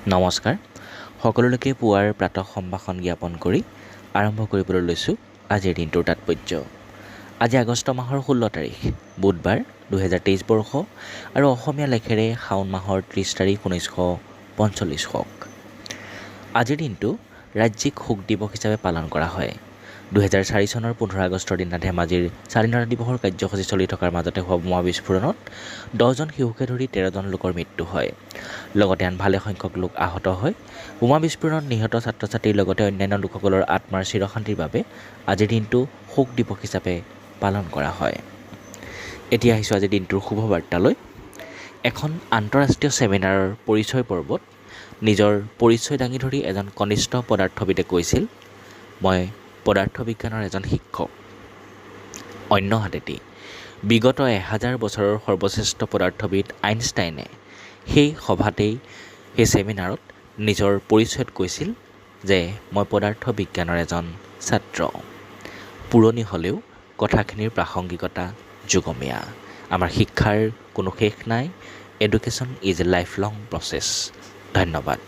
নমস্কাৰ। সকলোলৈকে পুৱাৰ প্ৰাতঃ সম্ভাষণ জ্ঞাপন কৰি আৰম্ভ কৰিবলৈ লৈছোঁ আজিৰ দিনটোৰ তাৎপৰ্য। আজি আগষ্ট মাহৰ 16 তাৰিখ, বুধবাৰ, 2023 বৰ্ষ আৰু অসমীয়া লেখেৰে শাওণ মাহৰ 30 তাৰিখ, 1945 শক। আজিৰ দিনটো ৰাজ্যিক শোক দিৱস হিচাপে পালন কৰা হয়। 2004 চনৰ 15 আগষ্টৰ দিনা ধেমাজিৰ স্বাধীনতা দিৱসৰ কাৰ্যসূচী চলি থকাৰ মাজতে হোৱা বোমা বিস্ফোৰণত 10জন শিশুকে ধৰি 13জন লোকৰ মৃত্যু হয়, লগতে আন ভালেসংখ্যক লোক আহত হয়। বোমা বিস্ফোৰণত নিহত ছাত্ৰ ছাত্ৰীৰ লগতে অন্যান্য লোকসকলৰ আত্মাৰ চিৰশান্তিৰ বাবে আজিৰ দিনটো শোক দিৱস হিচাপে পালন কৰা হয়। এতিয়া আহিছোঁ আজিৰ দিনটোৰ শুভ বাৰ্তালৈ। এখন আন্তঃৰাষ্ট্ৰীয় ছেমিনাৰৰ পৰিচয় পৰ্বত নিজৰ পৰিচয় দাঙি ধৰি এজন কনিষ্ঠ পদাৰ্থবিদে কৈছিল, "মই পদাৰ্থ বিজ্ঞানৰ এজন শিক্ষক।" অন্যহাতেদি বিগত 1000 বছৰৰ সৰ্বশ্ৰেষ্ঠ পদাৰ্থবিদ আইনষ্টাইনে সেই সভাতেই, সেই ছেমিনাৰত নিজৰ পৰিচয়ত কৈছিল যে মই পদাৰ্থ বিজ্ঞানৰ এজন ছাত্ৰ। পুৰণি হ'লেও কথাখিনিৰ প্ৰাসংগিকতা যুগমীয়া। আমাৰ শিক্ষাৰ কোনো শেষ নাই। Education is a life long process. ধন্যবাদ।